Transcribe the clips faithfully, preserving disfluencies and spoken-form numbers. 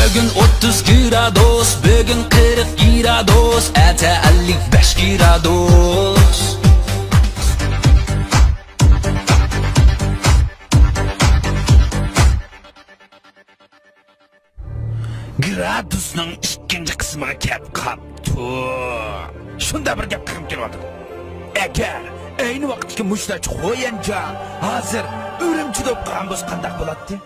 بۈگۈن ئوتتۇز گرادۇس، بۈگۈن قىرىق گرادۇس، ئەتە ئەللىك بەش گرادۇس. گرادۇسنىڭ ئىككىنچى قىسمىغا كەپ قاپتۇ. شۇنداق بىر گەپ قىلغۇم كېلىۋاتىدۇ. ئەگەر ئەينى ۋاقىتتىكى مۇشۇلارچە خويەنجا ھازىر ئۈرۈمچىدە بولۇپ قالغان بولسا قانداق بولاتتى؟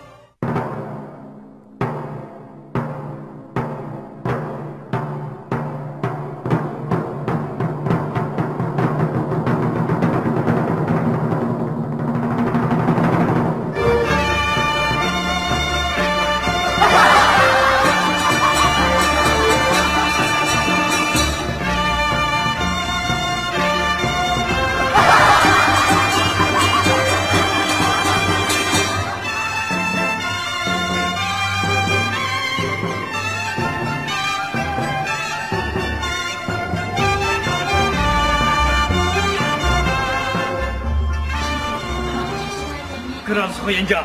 گرادۇس خويەنجا.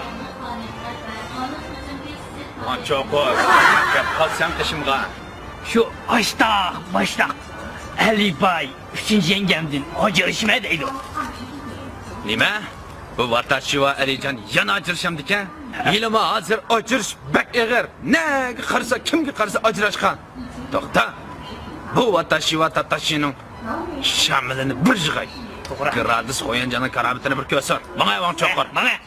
ھا، چوقۇر. كەپ قالساڭ قېشىمغا. شۇ ئاشتاق، ماشتاق ئەلىباي ئۈچىنچى يەڭگەمدىن ئاجرىشىمەن دەيدۇ. نېمە؟ بۇ ۋاتاشىۋا ئەلىجان يەنە ئاجرىشامدىكەن؟ ھېلىمۇ ھازىر ئاجرىشىش بەك ئېغىر. نەگە قارىسا، كىمگە قارىسا ئاجراشقان. توختا. بۇ ۋاتاشىۋا تاتاشىنىڭ شامىلىنى بىر يىغاي. توغرا. گرادۇس خويەنجانىڭ كارامىتىنى بىر كۆرسۇن. ماڭاي ۋاڭ چوقۇر. ماڭاي.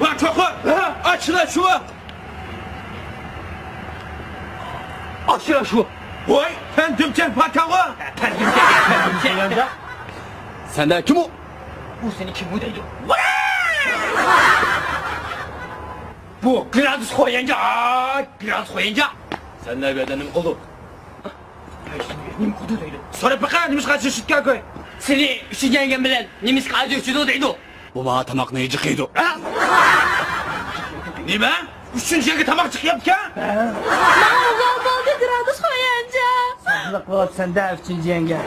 ۋاڭ چوقۇر! ئاچلا شۇ! ئاچلا شۇ! ۋاي، پەندۈمچەن پاكاۋا! پەندۈمچەن، پەندۈمچەن. سەندە كىم ئۇ؟ ئۇ سېنى كىم ئۇ دەيدۇ؟ بۇ گرادۇس خويەنجا، گرادۇس خويەنجا. سەن نەۋىيەدە نېمە قىلدۇق؟ نېمە قىلدى دەيدۇ؟ سوراپ بېقە، نېمىشقا ئاجرىشىپتىكەن كوي؟ سېنى ئۈچىنچى يەڭگەم بىلەن نېمىسكا ئاجرىشىدۇ دەيدۇ. بۇ ماڭا تاماقنى جىقىيدۇ. ھە؟ نېمە؟ ئۈچىنچى يەڭگە تاماق جىقىياپتىكەن؟ ماڭا ئۇۋال بولدى، گرادۇس خويەنجا. سازلىق بولۇپ سەندە ئۈچىنچى يەڭگە.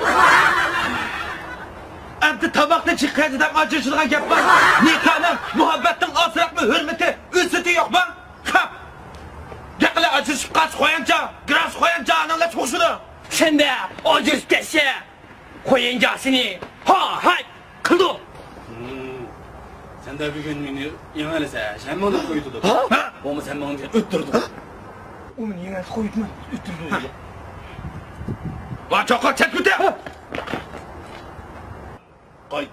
ئەمدى تاماقنى جىقىيدۇ دەپ ئاجرىشىدىغان گەپ بار. نىكاھنىڭ، مۇھەببەتنىڭ ئازراقمۇ ھۆرمىتى، ئىززىتى يوقمۇ؟ خەپ. گەپلەر ئاجرىشىپ قالسا خويەنجا، گرادۇس خويەنجا ئاناڭلار چوقۇشىدۇ. سەندە ئاجرىشىپ كەتسە، خويەنجا سېنى ھا ھاي قىلىدۇ. سەندە بۈگۈن مېنى يېڭەلىسە، ھەممىڭنى قويۇتىدۇ. ھا؟ بولمىسا ھەممىڭنى ئۆتتۈرىدۇ. ئۇ مېنى يېڭەلىسە قويۇتىمەن، ئۆتتۈرىدۇ. ۋا چوقۇر چەتكۈتە! قايت.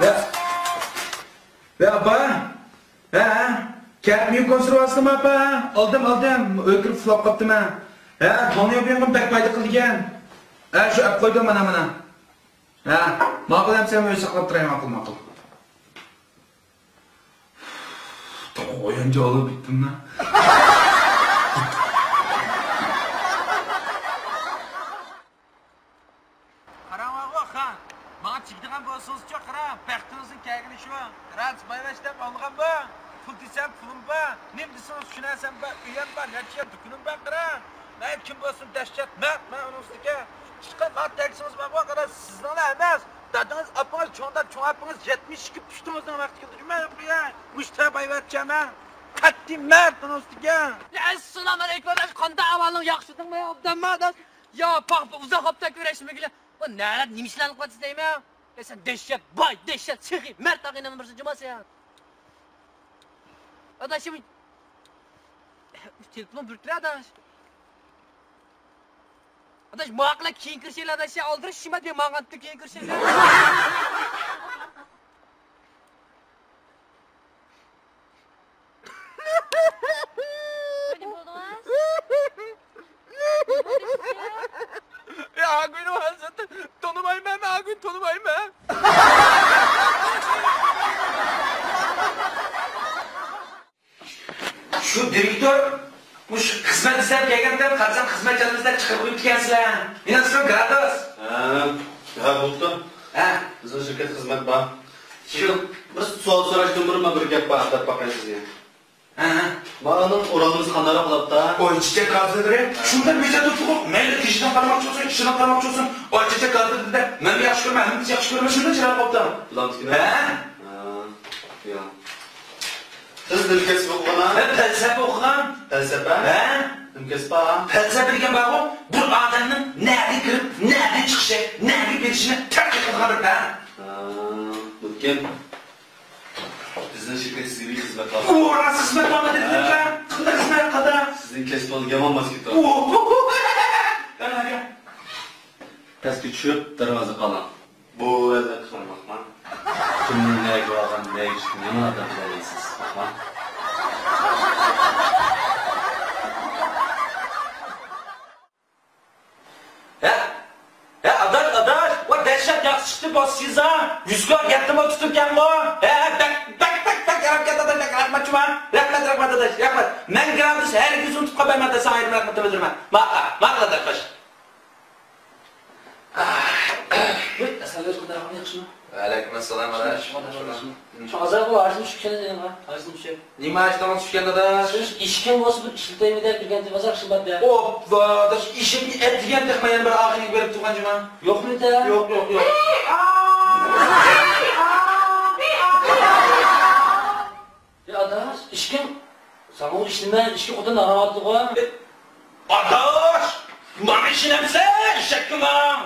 ۋە، ۋە ئاپا، ھە، كەپ مېۋە كونسېرۋاسىنىمۇ ئاپا؟ ئالدىم، ئالدىم، ئۆي كىرىپ ئۇخلاپ قاپتىمەن. ھە، تاڭ يوپياڭغىمۇ بەك پايدا قىلىدىكەن. ھە، شۇ ئەپ قويدۇم مانا، مانا. ھە، ماقۇل، ئەمسە مەن ئۆي ساقلاپ تۇراي، ماقۇل، ماقۇل. توغرا ئويۇنچى بولۇپ كەتتىمنا. قاراڭ بارغۇ خان، ماڭا تېگىدىغان بولسىڭىزچۇ، قاراڭ، بەختىڭىزنىڭ كەلگىنى شۇ. رادىس بايۋەچ دەپ ئاڭلىغانمۇ؟ پۇل دېسەم پۇلۇم بار، نېمە دېسىڭىز چۈشىنەرسەن بار، ئۆيەم بار، نەچچە يەر دۇكىنىم بار، قاراڭ. مەن كىم بولسۇن دەھشەت مەرد، مەن ئۇنىڭ ئۈستىگە. ئىشقىلىپ ماڭا تەگسىڭىز بارغۇ، قاراڭ، سىزنىڭلا ئەمەس، دادىڭىز، ئاپىڭىز، چوڭ داد، چوڭ ئاپىڭىز يەتمىش ئىككى پۇشتىڭىزنىڭ ۋاقتى كەلدى جۇمۇ، مۇشتا بايۋەچ مەن. قەتئىي مەرد ئۇنىڭ ئۈستىگە. ئەسسالامۇ ئەلەيكۇم ئاداش، قانداق ئەھۋالىڭ، ياخشىدىڭمۇ ئوبدانمۇ ئاداش؟ يا پاخ، ئۇزاق ھاپتا كۆرۈشمىگىلى. بۇ نەلەت نېمە ئىشلارنى قىلىۋاتىسەن دەيمەن؟ يا سەن دەھشەت باي، دەھشەت سېخىي، مەرد ئاغىنەمنىڭ بىرسى جۇما سەن. ئاداشىم، تېلېفون بىر تۇرە ئاداش. ئاداش، ماقۇل، كېيىن كۆرۈشەيلى ئاداش، ئالدىراش شىمات بىر ماڭغانتى، كېيىن كۆرۈشەيلى. نېمە بولدىڭىز؟ نېمە بولدى سىزگە؟ يا، ئاگۇينى ھازىر تونۇمايمەن، ئاگۇينى تونۇمايمەن. شۇ دىرېكتور مۇشۇ خىزمەت ئىزدەپ كەلگەندە، قارىسام، خىزمەت جانىمىزدا چىقىرىپ قويۇپتىكەنسىلەر. مېنىڭ ئىسمىم گرادۇس. ھە، ھە، بوپتۇ. ھە. بىزنىڭ شىركەتتە خىزمەت بار. شۇ بىر سوئال سوراشتىن بۇرۇن مەن بىر گەپ بار دەپ باقاي سىزگە. ھە، ھە. مانا ئورالىمىز قانداقراق بولۇپتا؟ ئوي، چېچەك ھازىرلىرى شۇنداق بېزەپ تۇرۇپتۇغۇ. مەيلى تېشىدىن قارىماقچى بولسۇن، ئىچىدىن قارىماقچى بولسۇن. ئوي، چېچەك ھازىرلىرى دە مەنمۇ ياخشى كۆرىمەن، ھەممىمىز ياخشى كۆرىمىز. شۇنداق چىرايلىق بوپتۇ. بۇلامدىكىنى؟ ھە؟ ھە، يا. سىز نېمە كەسىپ ئوقۇغان؟ مەن پەلسەپە ئوقۇغان. پەلسەپە؟ ھە؟ نېمە كەسىپ بار؟ پەلسەپە دېگەن بارغۇ، بىر ئادەمنىڭ نەگە كىرىپ، نەدىن چىقىشى، نەگە بېرىشىنى تەتقىق قىلىدىغان بىر پەن. ھە، مۇمكىن. بىزنىڭ شىركەت سىزگە بىر خىزمەت قىلىدۇ. ئۇ راست خىزمەت قىلىدۇ دېدىم. ھە. قانداق خىزمەت قىلىدۇ؟ سىزنىڭ كەسپىڭىزگە يامان ماس كېلىدۇ. ئۇ. قانداق گەپ؟ پەسكە چۈشۈپ، دەرۋازا قالاڭ. بۇ ۋەزىيەتكە قارىماقما؟ كىمنىڭ نەگە بارغان، نەگە چۈشكىنىنى يامان ئادەم بىلەلەيسىز. باقما. ھە؟ ھە، ئاداش، ئاداش! ۋە دەھشەت ياخشى چىقتى بۇ سىزا! يۈز كوي گەپنىمۇ تۇتۇپكەنغۇ! ھە، بەك، بەك، بەك، بەك ياراپ كەتتى ئاداش، بەك رەھمەت جۇما! رەھمەت، رەھمەت ئاداش، رەھمەت! مەن گرادۇس ھەرگىز ئۇنتۇپ قالمايمەن، ساڭا ئايرىم رەھمىتىمنى بىلدۈرىمەن! ماقا، ماقا ئاداش، خوش! ئەسلەمگە قانداق ئەھۋال، ياخشىمۇ؟ ۋەئەلەيكۇم ئەسسالام، ئاداش. شۇ ئازراق بۇ ھاجىم چۈشكەن يېنىغا، ھاجىم چۈشۈپ. نېمە ھاجىتىڭىز چۈشكەن، داداش؟ شۇ ئىشىكىڭ بولسا بىر ئىشلىتەيمۇ دەپ كىرگەنتىم، ھازىر ئىشىڭ بار دە. ئوپپا، ئاداش، ئىشىكنى ئەتىگەن تېخىمۇ يەنە بىر ئاخىرىغا بېرىپ تۇرغان جۇما. يوقمۇ دە؟ يوق، يوق، يوق. يا ئاداش، ئىشىكىڭ، ساڭا ئىشلىمە، ئىشىكى خوتۇن ئاغرىۋاتىدىغۇ. ئاداش، ماڭا ئىشىنەمسەن، ئېشەككە ماڭ!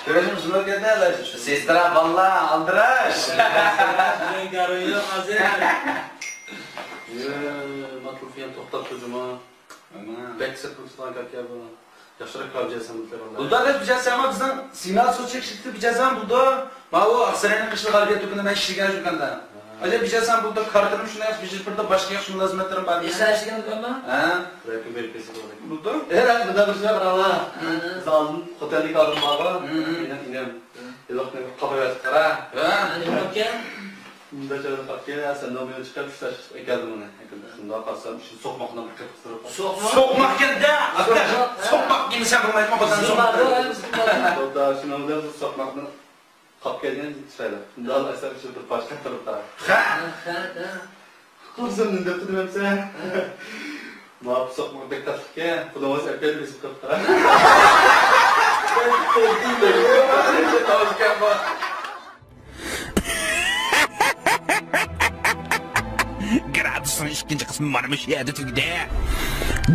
كۆرۈشۈم زور كەتتى، ئاداش. سېسترا، باللا، ئالدىراش. بىزنىڭ گەرۋىيلىق ھازىر. يا، ماتروفىيان توختاپ تۇردىمۇ؟ بەك سىرتتىن تۇتقان كاكا بۇ. ياخشىراق كاۋا بىجەرسەن بۇ كاۋا. بۇنداق دەپ بىجەرسەڭمۇ بىزنىڭ سىگنال سوتچىلىق شىركىتى بىجەرسەم بولىدۇ. ماۋۇ ئاقساراينىڭ قىشلىق غەربىيە دۇكىنىدا مەن ئىشلىگەن دۇكاندا. ئەجەب بىجەرسەم بولىدۇ، كارتىنىم شۇنداق ياخشى بېجىرىپ بېرىدۇ، باشقا ياخشى مۇلازىمەتلىرىم بار. ئە، سەن ئىشلىگەن دۇكانما؟ ھە. بىر كۈن بېرىپ كەلسە بولىدۇ. بولىدۇ. ئە، راست، بۇنداق بىر شەي قاراڭلار. ھە. بىز ئالدىن خوتەلدىكى ئادەم بارغۇ. ھە، ھە. ئىنىم، ئىنىم. ھېلىقنى قاپايۋەتتى، قارا. ھە. نېمە بوپكەن؟ مۇنداق چاغدا قاپكەن، سەن نومېرنى چىقىرىپ، ئۈچ تاشلىق ئەكەلدىم ئۇنى. ئەكەلدىم. شۇنداق قارىسام، ئىچىدە سوقماقنى بىر قېتىپ قىستۇرۇپ قويغان. سوقماق. سوقماقكەن-دە! سوقماق. سوقماق يېمىسەڭ بولمايدىغۇ، خوتۇن بىزنىڭ سوقماق. باردا، بىزنىڭ باردا. خوتۇن، شۇنىڭ بىلەن بىز سوقماقنى قاپ كەلگەن چىرايلىق. شۇنداق ئەسەر ئىچىدە بىر پارچە قىلىپ قارا. خە! خە، خە، خە. قىزىم نېمە دەپتۇ دېمەمسەن؟ ھە. ماۋۇ سوقماق بەك تاتلىقكەن، قولىڭىزنى ئەپ بېرىپ ئېزىپ قويۇپ قاراڭ. گرادۇسنىڭ ئىككىنچى قىسمى مانا مۇشۇ يەردە تۈگىدى.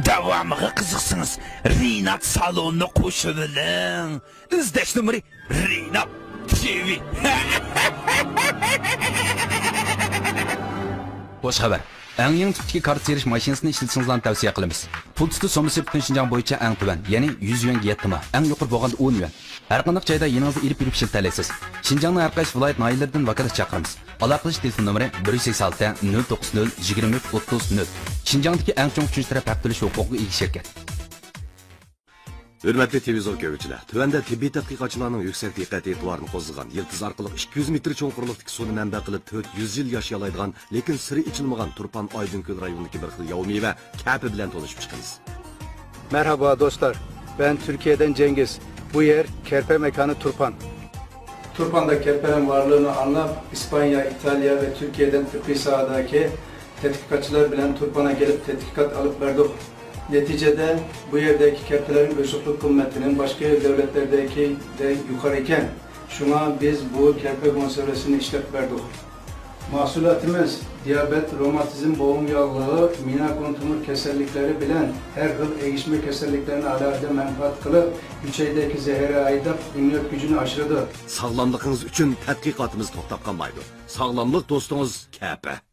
داۋامىغا قىزىقسىڭىز، رىنات سالونىنى قوشۇۋېلىڭ. ئىزدەش نومۇرى رىنات تىۋى. خوش خەۋەر. ئەڭ يېڭى تىپتىكى كارتا تېرىش ماشىنىسىنى ئىشلىتىشىڭىزلارنى تەۋسىيە قىلىمىز. پۇل تۇتۇش سوممىسى پۈتۈن شىنجاڭ بويىچە ئەڭ تۆۋەن، يەنى يۈز يۈەنگە يەتتە ما، ئەڭ يۇقىرى بولغاندا ئون يۈەن. ھەر قانداق جايدا يېنىڭىزدا ئېلىپ يۈرۈپ ئىشلىتەلەيسىز. شىنجاڭنىڭ ھەر قايسى ۋىلايەت ناھىيەلىرىدىن ۋاكالەتچى چاقىرىمىز. ئالاقىلىشىش تېلېفون نومۇرى: بىر يۈز سەكسەن ئالتە، نۆل توققۇز نۆل، يىگىرمە ئۈچ، ئوتتۇز، نۆل. شىنجاڭدىكى ئەڭ چوڭ ئۈچىنچى تەرەپ ھەق تۆلەش ھوقۇقىغا ئىگە شىركەت. ھۆرمەتلىك تېلېۋىزور كۆرگۈچىلەر، تۆۋەندە تېببىي تەتقىقاتچىلارنىڭ يۈكسەك دىققەت ئېتىبارىنى قوزغىغان يىلتىز ئارقىلىق ئىككى يۈز مېتىر چوڭقۇرلۇقتىكى سۇنى مەنبە قىلىپ تۆت يۈز يىل ياشىيالايدىغان، لېكىن سىرى ئېچىلمىغان تۇرپان ئايدىڭكۆل رايونىدىكى بىر خىل ياۋا مېۋە كەپە بىلەن تونۇشۇپ چىقىمىز. Merhaba dostlar, ben Türkiye'den Cengiz. Bu yer Kerpe mekanı Turpan. Turpan'da kerpelerin varlığını anlap, İspanya, İtalya ve Türkiye'den tıbbi sahadaki tetkikatçılar bilen Turpan'a gelip tetkikat alıp verdik. Neticede bu yerdeki kerpelerin özüklük kıymetinin başka devletlerdeki de yukarı iken, şuna biz bu kerpe konservesini işlep verdik. Mahsulatımız diyabet, romatizm, boğum yağlığı, miyna-qon tumur kesellikleri bilen her hıl egişme keselliklerini alohida menfaat kılıp, yüçeydeki zehiri aydıp, imlek gücünü aşırdı. ساغلاملىقىڭىز ئۈچۈن تەتقىقاتىمىز توختاپ قالمايدۇ. ساغلاملىق دوستىڭىز كەپە.